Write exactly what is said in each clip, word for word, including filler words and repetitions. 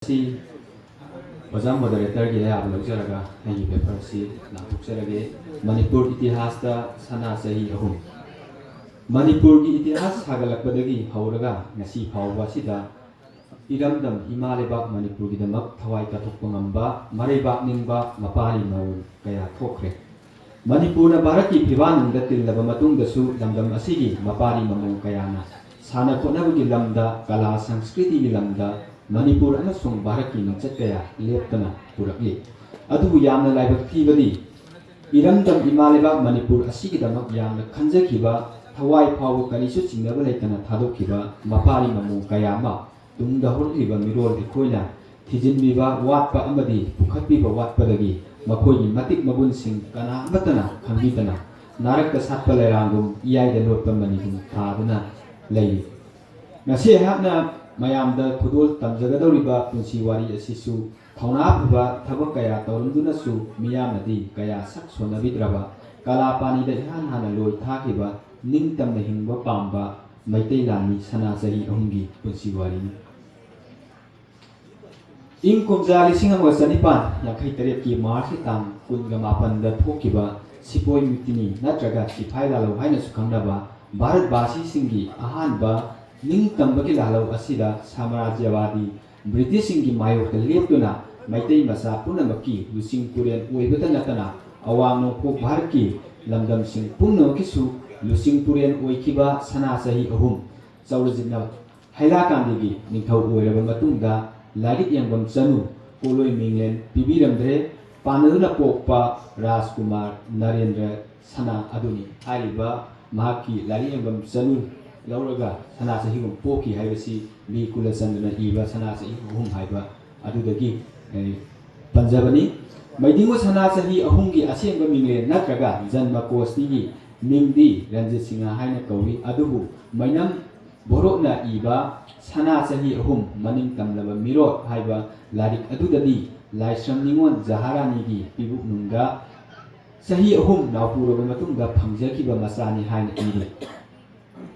ꯑꯁꯤ ꯑꯣꯖꯥ ꯃꯣꯗꯔꯦꯇꯔꯒꯤ ꯑꯌꯥꯕ ꯂꯧꯖꯔꯒ ꯑꯩꯒꯤ ꯄꯦꯄꯔ ꯑꯁꯤ ꯂꯥꯎꯊꯣꯛꯆꯔꯒꯦ꯫ ꯃꯅꯤꯄꯨꯔ ꯏꯇꯤꯍꯥꯁꯇ ꯁꯅꯥ ꯆꯍꯤ ꯑꯍꯨꯝ꯫ ꯃꯅꯤꯄꯨꯔꯒꯤ ꯏꯇꯤꯍꯥꯁ ꯁꯥꯒꯠꯂꯛꯄꯗꯒꯤ ꯍꯧꯔꯒ ꯉꯁꯤ ꯐꯥꯎꯕ ꯑꯁꯤꯗ ꯏꯔꯝꯗꯝ ꯏꯃꯥ ꯂꯩꯕꯥꯛ ꯃꯅꯤꯄꯨꯔꯒꯤꯗꯃꯛ ꯊꯋꯥꯏ ꯀꯠꯊꯣꯛꯄ ꯉꯝꯕ, ꯃꯔꯩꯕꯥꯛ ꯅꯤꯡꯕ ꯃꯄꯥꯔꯤ ꯃꯃꯧ ꯀꯌꯥ ꯊꯣꯛꯈ꯭ꯔꯦ꯫ ꯃꯅꯤꯄꯨꯔꯅ ꯚꯥꯔꯠꯀꯤ ꯐꯤꯕꯥꯟꯅꯨꯡꯗ ꯇꯤꯜꯂꯕ ꯃꯇꯨꯡꯗꯁꯨ ꯂꯝꯗꯝ ꯑꯁꯤꯒꯤ ꯃꯄꯥꯔꯤ ꯃꯃꯧ ꯀꯌꯥꯅ ꯁꯥꯟꯅ ꯈꯣꯠꯅꯕꯒꯤ ꯂꯝꯗ, ꯀꯂꯥ ꯁꯪꯁꯀ꯭ꯔꯤꯇꯤꯒꯤ ꯂꯝꯗ ꯃꯅꯤꯄꯨꯔ ꯑꯃꯁꯨꯡ ꯚꯥꯔꯠꯀꯤ ꯃꯤꯡꯆꯠ ꯀꯌꯥ ꯂꯦꯞꯇꯅ ꯄꯨꯔꯛꯂꯤ꯫ ꯑꯗꯨꯕꯨ ꯌꯥꯝꯅ ꯂꯥꯏꯕꯛ ꯊꯤꯕꯗꯤ, ꯏꯔꯝꯗꯝ ꯏꯃꯥ ꯂꯩꯕꯥꯛ ꯃꯅꯤꯄꯨꯔ ꯑꯁꯤꯒꯤꯗꯃꯛ ꯌꯥꯝꯅ ꯈꯟꯖꯈꯤꯕ, ꯊꯋꯥꯏ ꯐꯥꯎꯕ ꯀꯔꯤꯁꯨ ꯆꯤꯡꯅꯕ ꯂꯩꯇꯅ ꯊꯥꯗꯣꯛꯈꯤꯕ ꯃꯄꯥꯔꯤ ꯃꯃꯧ ꯀꯌꯥ ꯑꯃ ꯇꯨꯡꯗ ꯍꯧꯔꯛꯂꯤꯕ ꯃꯤꯔꯣꯜ ꯑꯩꯈꯣꯏꯅ ꯊꯤꯖꯤꯟꯕꯤꯕ ꯋꯥꯠꯄ ꯑꯃꯗꯤ ꯄꯨꯈꯠꯄꯤꯕ ꯋꯥꯠꯄꯗꯒꯤ ꯃꯈꯣꯏꯒꯤ ꯃꯇꯤꯛ ꯃꯒꯨꯟꯁꯤꯡ ꯀꯅꯥ ꯑꯃꯠꯇꯅ ꯈꯪꯕꯤꯗꯅ, ꯅꯥꯔꯛꯇ ꯁꯥꯠꯄ ꯂꯩꯔꯥꯡꯒꯨꯝ ꯏꯌꯥꯏꯗ ꯂꯣꯠꯄ ꯃꯅꯤꯒꯨꯝ ꯊꯥꯗꯨꯅ ꯂꯩꯔꯤ꯫ ꯉꯁꯤ ꯑꯩꯍꯥꯛꯅ ꯃꯌꯥꯝꯗ ꯈꯨꯗꯣꯜ ꯇꯝꯖꯒꯗꯧꯔꯤꯕ ꯄꯨꯟꯁꯤ ꯋꯥꯔꯤ ꯑꯁꯤꯁꯨ ꯊꯧꯅꯥ ꯐꯕ ꯊꯕꯛ ꯀꯌꯥ ꯇꯧꯔꯝꯗꯨꯅꯁꯨ ꯃꯤꯌꯥꯝꯅꯗꯤ ꯀꯌꯥ ꯁꯛ ꯁꯣꯟꯅꯕꯤꯗ꯭ꯔꯕ, ꯀꯂꯥ ꯄꯥꯅꯤꯗ ꯏꯍꯥꯟ ꯍꯥꯟꯅ ꯂꯣꯏ ꯊꯥꯈꯤꯕ, ꯅꯤꯡꯇꯝꯅ ꯍꯤꯡꯕ ꯄꯥꯝꯕ ꯃꯩꯇꯩ ꯂꯥꯟꯃꯤ ꯁꯅꯥ ꯆꯍꯤ ꯑꯍꯨꯝꯒꯤ ꯄꯨꯟꯁꯤ ꯋꯥꯔꯤꯅꯤ꯫ ꯏꯪ ꯀꯨꯝꯖꯥ ꯂꯤꯁꯤꯡ ꯑꯃꯒ ꯆꯅꯤꯄꯥꯟ ꯌꯥꯡꯈꯩ ꯇꯔꯦꯠꯀꯤ ꯃꯥꯔꯆꯀꯤ ꯇꯥꯡ ꯀꯨꯟꯒ ꯃꯥꯄꯟꯗ ꯊꯣꯛꯈꯤꯕ ꯁꯤꯄꯣꯏ ꯃꯨꯇꯤꯅꯤ ꯅꯠꯇ꯭ꯔꯒ ꯁꯤꯐꯥꯏ ꯂꯥꯜꯍꯧ ꯍꯥꯏꯅꯁꯨ ꯈꯪꯅꯕ ꯚꯥꯔꯠꯕꯥꯁꯤꯁꯤꯡꯒꯤ ꯑꯍꯥꯟꯕ ꯅꯤꯡꯇꯝꯕꯒꯤ ꯂꯥꯜꯍꯧ ꯑꯁꯤꯗ ꯁꯥꯝꯔꯥꯖ꯭ꯌꯕꯥꯗꯤ ꯕ꯭ꯔꯤꯇꯤꯁꯁꯤꯡꯒꯤ ꯃꯥꯌꯣꯛꯇ ꯂꯦꯞꯇꯨꯅ ꯃꯩꯇꯩ ꯃꯆꯥ ꯄꯨꯝꯅꯃꯛꯀꯤ ꯂꯨꯆꯤꯡ ꯄꯨꯔꯦꯜ ꯑꯣꯏꯕꯇ ꯅꯠꯇꯅ ꯑꯋꯥꯡ ꯅꯣꯡꯄꯣꯛ ꯚꯥꯔꯠꯀꯤ ꯂꯝꯗꯝꯁꯤꯡ ꯄꯨꯝꯅꯃꯛꯀꯤꯁꯨ ꯂꯨꯆꯤꯡ ꯄꯨꯔꯦꯜ ꯑꯣꯏꯈꯤꯕ ꯁꯅꯥ ꯆꯍꯤ ꯑꯍꯨꯝ꯫ ꯆꯥꯎꯔꯖꯤꯠꯅ ꯍꯩꯂꯥꯀꯥꯟꯗꯒꯤ ꯅꯤꯡꯊꯧ ꯑꯣꯏꯔꯕ ꯃꯇꯨꯡꯗ ꯂꯥꯏꯔꯤꯛ ꯌꯦꯡꯐꯝ ꯆꯅꯨ ꯄꯣꯠꯂꯣꯏ ꯃꯤꯡꯂꯦꯟ ꯄꯤꯕꯤꯔꯝꯗ꯭ꯔꯦ꯫ ꯄꯥꯟꯅꯗꯨꯅ ꯄꯣꯛꯄ ꯔꯥꯖꯀꯨꯃꯥꯔ ꯅꯔꯦꯟꯗ꯭ꯔ ꯁꯅꯥ ꯑꯗꯨꯅꯤ꯫ ꯍꯥꯏꯔꯤꯕ ꯃꯍꯥꯛꯀꯤ ꯂꯥꯏꯔꯤꯛ ꯌꯦꯡꯐꯝ ꯆꯅꯨ ꯂꯧꯔꯒ ꯁꯅꯥ ꯆꯍꯤ ꯑꯍꯨꯝ ꯄꯣꯛꯈꯤ ꯍꯥꯏꯕꯁꯤ ꯕꯤ ꯀꯨꯂꯆꯟꯗ꯭ꯔꯅ ꯏꯕ ꯁꯅꯥ ꯆꯍꯤ ꯑꯍꯨꯝ ꯍꯥꯏꯕ ꯑꯗꯨꯗꯒꯤ, ꯑꯦ, ꯄꯟꯖꯕꯅꯤ꯫ ꯃꯩꯗꯤꯡꯉꯨ ꯁꯅꯥ ꯆꯍꯤ ꯑꯍꯨꯝꯒꯤ ꯑꯁꯦꯡꯕ ꯃꯤꯡꯂꯦꯟ ꯅꯠꯇ꯭ꯔꯒ ꯖꯟꯃ ꯀꯣꯁꯇꯤꯒꯤ ꯃꯤꯡꯗꯤ ꯔꯟꯖꯤꯠ ꯁꯤꯡꯍ ꯍꯥꯏꯅ ꯀꯧꯏ, ꯑꯗꯨꯕꯨ ꯃꯩꯅꯝ ꯕꯣꯔꯣꯛꯅ ꯏꯕ ꯁꯅꯥ ꯆꯍꯤ ꯑꯍꯨꯝ ꯃꯅꯤꯡ ꯇꯝꯂꯕ ꯃꯤꯔꯣꯠ ꯍꯥꯏꯕ ꯂꯥꯏꯔꯤꯛ ꯑꯗꯨꯗꯗꯤ ꯂꯥꯏꯁ꯭ꯔꯝ ꯅꯤꯉꯣꯜ ꯖꯍꯥꯔꯥꯅꯤꯒꯤ ꯄꯤꯕꯨꯛꯅꯨꯡꯗ ꯆꯍꯤ ꯑꯍꯨꯝ ꯅꯥꯎꯄꯨꯔꯕ ꯃꯇꯨꯡꯗ ꯐꯪꯖꯈꯤꯕ ꯃꯆꯥꯅꯤ ꯍꯥꯏꯅ ꯏꯔꯤ꯫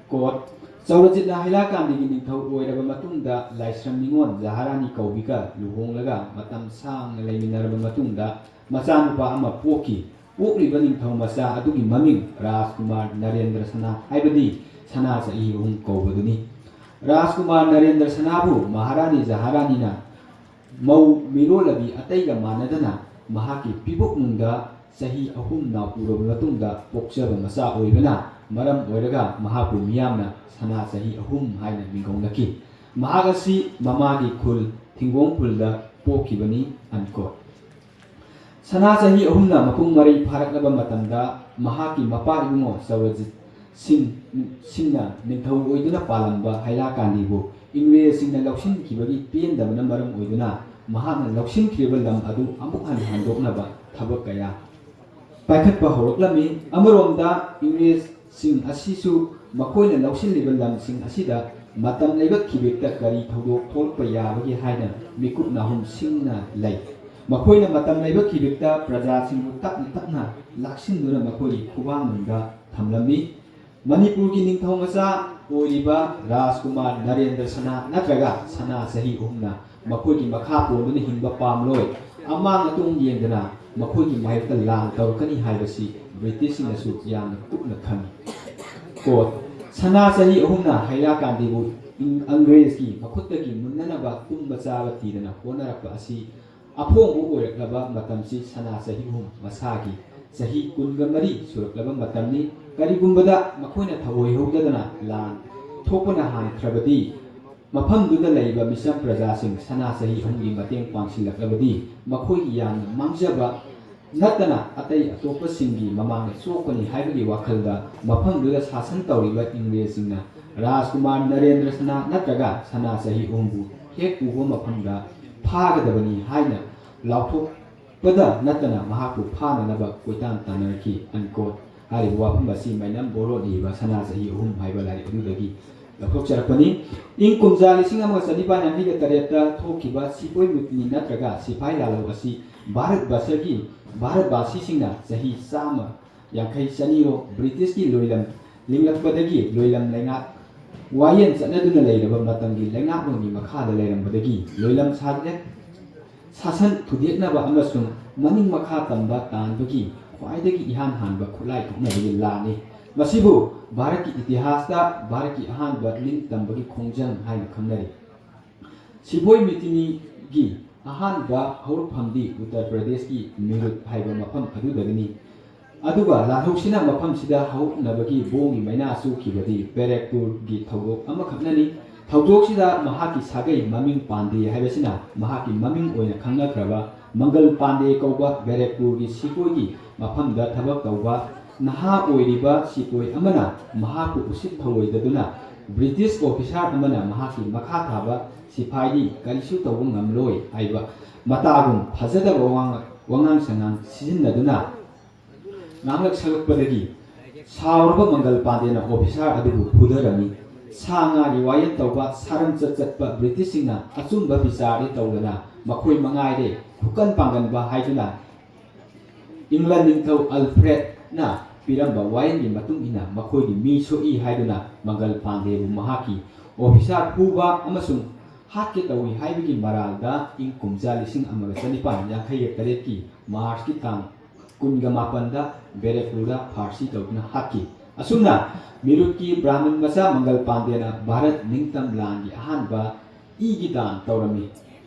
ꯀꯣꯠ, ꯆꯧꯔꯖꯤꯠꯅ ꯍꯩꯂꯥꯀꯥꯟꯗꯤꯒꯤ ꯅꯤꯡꯊꯧ ꯑꯣꯏꯔꯕ ꯃꯇꯨꯡꯗ ꯂꯥꯏꯁ꯭ꯔꯝ ꯅꯤꯉꯣꯜ ꯖꯍꯥꯔꯥꯅꯤ ꯀꯧꯕꯤꯒ ꯂꯨꯍꯣꯡꯂꯒ ꯃꯇꯝ ꯁꯥꯡꯅ ꯂꯩꯃꯤꯟꯅꯔꯕ ꯃꯇꯨꯡꯗ ꯃꯆꯥꯅꯨꯄꯥ ꯑꯃ ꯄꯣꯛꯈꯤ꯫ ꯄꯣꯛꯂꯤꯕ ꯅꯤꯡꯊꯧ ꯃꯆꯥ ꯑꯗꯨꯒꯤ ꯃꯃꯤꯡ ꯔꯥꯖꯀꯨꯃꯥꯔ ꯅꯔꯦꯟꯗ꯭ꯔ ꯁꯅꯥ ꯍꯥꯏꯕꯗꯤ ꯁꯅꯥ ꯆꯍꯤ ꯑꯍꯨꯝ ꯀꯧꯕꯗꯨꯅꯤ꯫ ꯔꯥꯖꯀꯨꯃꯥꯔ ꯅꯔꯦꯟꯗ꯭ꯔ ꯁꯅꯥꯕꯨ ꯃꯍꯥꯔꯥꯅꯤ ꯖꯍꯥꯔꯥꯅꯤꯅ ꯃꯧ ꯃꯤꯔꯣꯜꯂꯕꯤ ꯑꯇꯩꯒ ꯃꯥꯟꯅꯗꯅ ꯃꯍꯥꯛꯀꯤ ꯄꯤꯕꯨꯛꯅꯨꯡꯗ ꯆꯍꯤ ꯑꯍꯨꯝ ꯅꯥꯎꯄꯨꯔꯕ ꯃꯇꯨꯡꯗ ꯄꯣꯛꯆꯕ ꯃꯆꯥ ꯑꯣꯏꯕꯅ ꯃꯔꯝ ꯑꯣꯏꯔꯒ ꯃꯍꯥꯛꯄꯨ ꯃꯤꯌꯥꯝꯅ ꯁꯅꯥ ꯆꯍꯤ ꯑꯍꯨꯝ ꯍꯥꯏꯅ ꯃꯤꯡꯒꯧꯅꯈꯤ꯫ ꯃꯍꯥꯛ ꯑꯁꯤ ꯃꯃꯥꯒꯤ ꯈꯨꯜ ꯊꯤꯡꯒꯣꯡ ꯈꯨꯜꯗ ꯄꯣꯛꯈꯤꯕꯅꯤ꯫ Unquote꯫ ꯁꯅꯥ ꯆꯍꯤ ꯑꯍꯨꯝꯅ ꯃꯄꯨꯡ ꯃꯔꯩ ꯐꯥꯔꯛꯂꯕ ꯃꯇꯝꯗ ꯃꯍꯥꯛꯀꯤ ꯃꯄꯥ ꯏꯕꯨꯡꯉꯣ ꯆꯧꯔꯖꯤꯠ ꯁꯤꯡ, ꯁꯤꯡꯅ ꯅꯤꯡꯊꯧ ꯑꯣꯏꯗꯨꯅ ꯄꯥꯜꯂꯝꯕ ꯍꯩꯂꯥꯀꯥꯟꯗꯤꯕꯨ ꯏꯪꯔꯦꯖꯁꯤꯡꯅ ꯂꯧꯁꯤꯟꯈꯤꯕꯒꯤ ꯄꯦꯟꯗꯕꯅ ꯃꯔꯝ ꯑꯣꯏꯗꯨꯅ ꯃꯍꯥꯛꯅ ꯂꯧꯁꯤꯟꯈ꯭ꯔꯤꯕ ꯂꯝ ꯑꯗꯨ ꯑꯃꯨꯛ ꯍꯟꯅ ꯍꯟꯗꯣꯛꯅꯕ ꯊꯕꯛ ꯀꯌꯥ ꯄꯥꯏꯈꯠꯄ ꯍꯧꯔꯛꯂꯝꯃꯤ꯫ ꯑꯃꯔꯣꯝꯗ ꯏꯪꯔꯦꯖꯁꯤꯡ ꯑꯁꯤꯁꯨ ꯃꯈꯣꯏꯅ ꯂꯧꯁꯤꯜꯂꯤꯕ ꯂꯝꯁꯤꯡ ꯑꯁꯤꯗ ꯃꯇꯝ ꯂꯩꯕ ꯈꯤꯕꯤꯛꯇ ꯀꯔꯤ ꯊꯧꯗꯣꯛ ꯊꯣꯛꯂꯛꯄ ꯌꯥꯕꯒꯦ ꯍꯥꯏꯅ ꯃꯤꯀꯨꯞ ꯅꯥꯍꯨꯝ ꯁꯤꯡꯅ ꯂꯩ꯫ ꯃꯈꯣꯏꯅ ꯃꯇꯝ ꯂꯩꯕ ꯈꯤꯕꯤꯛꯇ ꯄ꯭ꯔꯖꯥꯁꯤꯡꯕꯨ ꯇꯞꯅ ꯇꯞꯅ ꯂꯥꯛꯁꯤꯟꯗꯨꯅ ꯃꯈꯣꯏꯒꯤ ꯈꯨꯕꯥꯡꯅꯨꯡꯗ ꯊꯝꯂꯝꯃꯤ꯫ ꯃꯅꯤꯄꯨꯔꯒꯤ ꯅꯤꯡꯊꯧ ꯃꯆꯥ ꯑꯣꯏꯔꯤꯕ ꯔꯥꯖꯀꯨꯃꯥꯔ ꯅꯔꯦꯟꯗ꯭ꯔ ꯁꯅꯥ ꯅꯠꯇ꯭ꯔꯒ ꯁꯅꯥ ꯆꯍꯤ ꯑꯍꯨꯝꯅ ꯃꯈꯣꯏꯒꯤ ꯃꯈꯥ ꯄꯣꯟꯗꯨꯅ ꯍꯤꯡꯕ ꯄꯥꯝꯂꯣꯏ꯫ ꯑꯃꯥꯡ ꯑꯇꯣꯡ ꯌꯦꯡꯗꯅ ꯃꯈꯣꯏꯒꯤ ꯃꯥꯌꯣꯛꯇ ꯂꯥꯟ ꯇꯧꯔꯛꯀꯅꯤ ꯍꯥꯏꯕꯁꯤ ꯕ꯭ꯔꯤꯇꯤꯁꯁꯤꯡꯅꯁꯨ ꯌꯥꯝꯅ ꯀꯨꯞꯅ ꯈꯪꯏ꯫ Quote, ꯁꯅꯥ ꯆꯍꯤ ꯑꯍꯨꯝꯅ ꯍꯩꯂꯥꯀꯥꯟꯗꯤꯕꯨ ꯏꯪ-, ꯑꯪꯒ꯭ꯔꯦꯖꯀꯤ ꯃꯈꯨꯠꯇꯒꯤ ꯃꯨꯟꯅꯅꯕ ꯇꯨꯝꯕ ꯆꯥꯕ ꯊꯤꯗꯅ ꯍꯣꯠꯅꯔꯛꯄ ꯑꯁꯤ ꯑꯐꯣꯡꯕ ꯑꯣꯏꯔꯛꯂꯕ ꯃꯇꯝꯁꯤ ꯁꯅꯥ ꯆꯍꯤ ꯑꯍꯨꯝ ꯃꯁꯥꯒꯤ ꯆꯍꯤ ꯀꯨꯟꯒ ꯃꯔꯤ ꯁꯨꯔꯛꯂꯕ ꯃꯇꯝꯅꯤ꯫ ꯀꯔꯤꯒꯨꯝꯕꯗ ꯃꯈꯣꯏꯅ ꯊꯑꯣꯏꯍꯧꯗꯗꯅ ꯂꯥꯟ ꯊꯣꯛꯄꯅ ꯍꯥꯟꯈ꯭ꯔꯕꯗꯤ ꯃꯐꯝꯗꯨꯗ ꯂꯩꯕ ꯃꯤꯆꯝ ꯄ꯭ꯔꯖꯥꯁꯤꯡ ꯁꯅꯥ ꯆꯍꯤ ꯑꯍꯨꯝꯒꯤ ꯃꯇꯦꯡ ꯄꯥꯡꯁꯤꯜꯂꯛꯂꯕꯗꯤ ꯃꯈꯣꯏꯒꯤ ꯌꯥꯝꯅ ꯃꯥꯡꯖꯕ ꯅꯠꯇꯅ ꯑꯇꯩ ꯑꯇꯣꯞꯄꯁꯤꯡꯒꯤ ꯃꯃꯥꯡꯗ ꯆꯣꯛꯀꯅꯤ ꯍꯥꯏꯕꯒꯤ ꯋꯥꯈꯜꯗ ꯃꯐꯝꯗꯨꯗ ꯁꯥꯁꯟ ꯇꯧꯔꯤꯕ ꯏꯪꯔꯦꯖꯁꯤꯡꯅ ꯔꯥꯖꯀꯨꯃꯥꯔ ꯅꯔꯦꯟꯗ꯭ꯔ ꯁꯅꯥ ꯅꯠꯇ꯭ꯔꯒ ꯁꯅꯥ ꯆꯍꯤ ꯑꯍꯨꯝꯕꯨ ꯍꯦꯛ ꯎꯕ ꯃꯐꯝꯗ ꯐꯥꯒꯗꯕꯅꯤ ꯍꯥꯏꯅ ꯂꯥꯎꯊꯣꯛꯄꯗ ꯅꯠꯇꯅ ꯃꯍꯥꯛꯄꯨ ꯐꯥꯅꯅꯕ ꯀꯣꯏꯇꯥꯟ ꯇꯥꯟꯅꯔꯛꯈꯤ꯫ Unquote꯫ ꯍꯥꯏꯔꯤꯕ ꯋꯥꯐꯝ ꯑꯁꯤ ꯃꯥꯏꯅꯝ ꯕꯣꯔꯣꯠꯅ ꯏꯕ ꯁꯅꯥ ꯆꯍꯤ ꯑꯍꯨꯝ ꯍꯥꯏꯕ ꯂꯥꯏꯔꯤꯛ ꯑꯗꯨꯗꯒꯤ ꯂꯧꯊꯣꯛꯆꯔꯛꯄꯅꯤ꯫ ꯏꯪ ꯀꯨꯝꯖꯥ ꯂꯤꯁꯤꯡ ꯑꯃꯒ ꯆꯅꯤꯄꯥꯟ ꯌꯥꯡꯈꯩꯒ ꯇꯔꯦꯠꯇ ꯊꯣꯛꯈꯤꯕ ꯁꯤꯄꯣꯏ ꯃꯨꯇꯤꯅꯤ ꯅꯠꯇ꯭ꯔꯒ ꯁꯤꯐꯥꯏ ꯂꯥꯜꯍꯧ ꯑꯁꯤ ꯚꯥꯔꯠ ꯕꯔꯁꯒꯤ, ꯚꯥꯔꯠꯕꯥꯁꯤꯁꯤꯡꯅ ꯆꯍꯤ ꯆꯥꯝꯃ ꯌꯥꯡꯈꯩ ꯆꯅꯤꯔꯣꯝ ꯕ꯭ꯔꯤꯇꯤꯁꯀꯤ ꯂꯣꯏꯂꯝ ꯂꯤꯡꯂꯛꯄꯗꯒꯤ ꯂꯣꯏꯂꯝ ꯂꯩꯉꯥꯛ ꯋꯥꯌꯦꯜ ꯆꯠꯅꯗꯨꯅ ꯂꯩꯔꯕ ꯃꯇꯝꯒꯤ ꯂꯩꯉꯥꯛꯂꯣꯟꯒꯤ ꯃꯈꯥꯗ ꯂꯩꯔꯝꯕꯗꯒꯤ ꯂꯣꯏꯂꯝ ꯁꯥꯗ꯭ꯔꯦ꯫ ꯁꯥꯁꯟ ꯊꯨꯗꯦꯛꯅꯕ ꯑꯃꯁꯨꯡ ꯃꯅꯤꯡ ꯃꯈꯥ ꯇꯝꯕ ꯇꯥꯟꯕꯒꯤ ꯈ꯭ꯋꯥꯏꯗꯒꯤ ꯏꯍꯥꯟ ꯍꯥꯟꯕ ꯈꯨꯠꯂꯥꯏ ꯊꯣꯛꯅꯕꯒꯤ ꯂꯥꯟꯅꯤ꯫ ꯃꯁꯤꯕꯨ ꯚꯥꯔꯠꯀꯤ ꯏꯇꯤꯍꯥꯁꯇ ꯚꯥꯔꯠꯀꯤ ꯑꯍꯥꯟꯕ ꯅꯤꯡꯇꯝꯕꯒꯤ ꯈꯣꯡꯖꯪ ꯍꯥꯏꯅ ꯈꯪꯅꯔꯤ꯫ ꯁꯤꯕꯣꯏ ꯃꯤꯇꯤꯅꯤꯒꯤ ꯑꯍꯥꯟꯕ ꯍꯧꯔꯛꯐꯝꯗꯤ ꯎꯠꯇꯔ ꯄ꯭ꯔꯗꯦꯁꯀꯤ ꯃꯤꯔꯨꯠ ꯍꯥꯏꯕ ꯃꯐꯝ ꯑꯗꯨꯗꯒꯤꯅꯤ꯫ ꯑꯗꯨꯒ ꯂꯥꯜꯍꯧꯁꯤꯅ ꯃꯐꯝꯁꯤꯗ ꯍꯧꯔꯛꯅꯕꯒꯤ ꯕꯣꯝꯒꯤ ꯃꯩꯅꯥ ꯆꯨꯈꯤꯕꯗꯤ ꯕꯦꯔꯦꯛꯄꯨꯔꯒꯤ ꯊꯧꯗꯣꯛ ꯑꯃꯈꯛꯅꯅꯤ꯫ ꯊꯧꯗꯣꯛꯁꯤꯗ ꯃꯍꯥꯛꯀꯤ ꯁꯥꯒꯩ ꯃꯃꯤꯡ ꯄꯥꯟꯗꯦ ꯍꯥꯏꯕꯁꯤꯅ ꯃꯍꯥꯛꯀꯤ ꯃꯃꯤꯡ ꯑꯣꯏꯅ ꯈꯪꯅꯈ꯭ꯔꯕ ꯃꯪꯒꯜ ꯄꯥꯟꯗꯦ ꯀꯧꯕ ꯕꯦꯔꯦꯛꯄꯨꯔꯒꯤ ꯁꯤꯕꯣꯏꯒꯤ ꯃꯐꯝꯗ ꯊꯕꯛ ꯇꯧꯕ ꯅꯍꯥ ꯑꯣꯏꯔꯤꯕ ꯁꯤꯄꯣꯏ ꯑꯃꯅ ꯃꯍꯥꯛꯄꯨ ꯎꯁꯤꯠ ꯊꯧꯑꯣꯏꯗꯗꯨꯅ ꯕ꯭ꯔꯤꯇꯤꯁ ꯑꯣꯐꯤꯁꯥꯔ ꯑꯃꯅ ꯃꯍꯥꯛꯀꯤ ꯃꯈꯥ ꯊꯥꯕ ꯁꯤꯐꯥꯏꯗꯤ ꯀꯔꯤꯁꯨ ꯇꯧꯕ ꯉꯝꯂꯣꯏ ꯍꯥꯏꯕ ꯃꯇꯥꯒꯨꯝ ꯐꯖꯗꯕ ꯋꯥꯉꯥꯡ ꯋꯥꯉꯥꯡ ꯁꯉꯥꯡ ꯁꯤꯖꯤꯟꯅꯗꯨꯅ ꯉꯥꯡꯂꯛ ꯁꯛꯂꯛꯄꯗꯒꯤ ꯁꯥꯎꯔꯕ ꯃꯪꯒꯜ ꯄꯥꯟꯗꯦꯅ ꯑꯣꯐꯤꯁꯥꯔ ꯑꯗꯨꯕꯨ ꯐꯨꯊꯔꯝꯃꯤ꯫ ꯁꯥ ꯉꯥꯒꯤ ꯋꯥꯌꯦꯜ ꯇꯧꯕ ꯁꯥꯔꯝꯆꯠ ꯆꯠꯄ ꯕ꯭ꯔꯤꯇꯤꯁꯁꯤꯡꯅ ꯑꯆꯨꯝꯕ ꯕꯤꯆꯥꯔꯗꯤ ꯇꯧꯗꯅ ꯃꯈꯣꯏ ꯃꯉꯥꯏꯔꯦ ꯈꯨꯀꯟ ꯄꯥꯡꯒꯟꯕ ꯍꯥꯏꯗꯨꯅ ꯏꯪꯂꯟ ꯅꯤꯡꯊꯧ ꯑꯜꯐ꯭ꯔꯦꯗꯅ ꯄꯤꯔꯝꯕ ꯋꯥꯌꯦꯜꯒꯤ ꯃꯇꯨꯡ ꯏꯟꯅ ꯃꯈꯣꯏꯒꯤ ꯃꯤ ꯁꯣꯛꯏ ꯍꯥꯏꯗꯨꯅ ꯃꯪꯒꯜ ꯄꯥꯟꯗꯦꯕꯨ ꯃꯍꯥꯛꯀꯤ ꯑꯣꯐꯤꯁꯥꯔ ꯐꯨꯕ ꯑꯃꯁꯨꯡ ꯍꯥꯠꯀꯦ ꯇꯧꯏ ꯍꯥꯏꯕꯒꯤ ꯃꯔꯥꯜꯗ ꯏꯪ ꯀꯨꯝꯖꯥ ꯂꯤꯁꯤꯡ ꯑꯃꯒ ꯆꯅꯤꯄꯥꯟ ꯌꯥꯡꯈꯩꯒ ꯇꯔꯦꯠꯀꯤ ꯃꯥꯔꯆꯀꯤ ꯇꯥꯡ ꯀꯨꯟꯒ ꯃꯥꯄꯟꯗ ꯕꯦꯔꯦꯛꯄꯨꯔꯗ ꯐꯥꯔꯁꯤ ꯇꯧꯗꯨꯅ ꯍꯥꯠꯈꯤ꯫ ꯑꯁꯨꯝꯅ ꯃꯤꯔꯨꯠꯀꯤ ꯕ꯭ꯔꯥꯍꯃꯟ ꯃꯆꯥ ꯃꯪꯒꯜ ꯄꯥꯟꯗꯦꯅ ꯚꯥꯔꯠ ꯅꯤꯡꯇꯝ ꯂꯥꯟꯒꯤ ꯑꯍꯥꯟꯕ ꯏꯒꯤ ꯗꯥꯟ ꯇꯧꯔꯝꯃꯤ꯫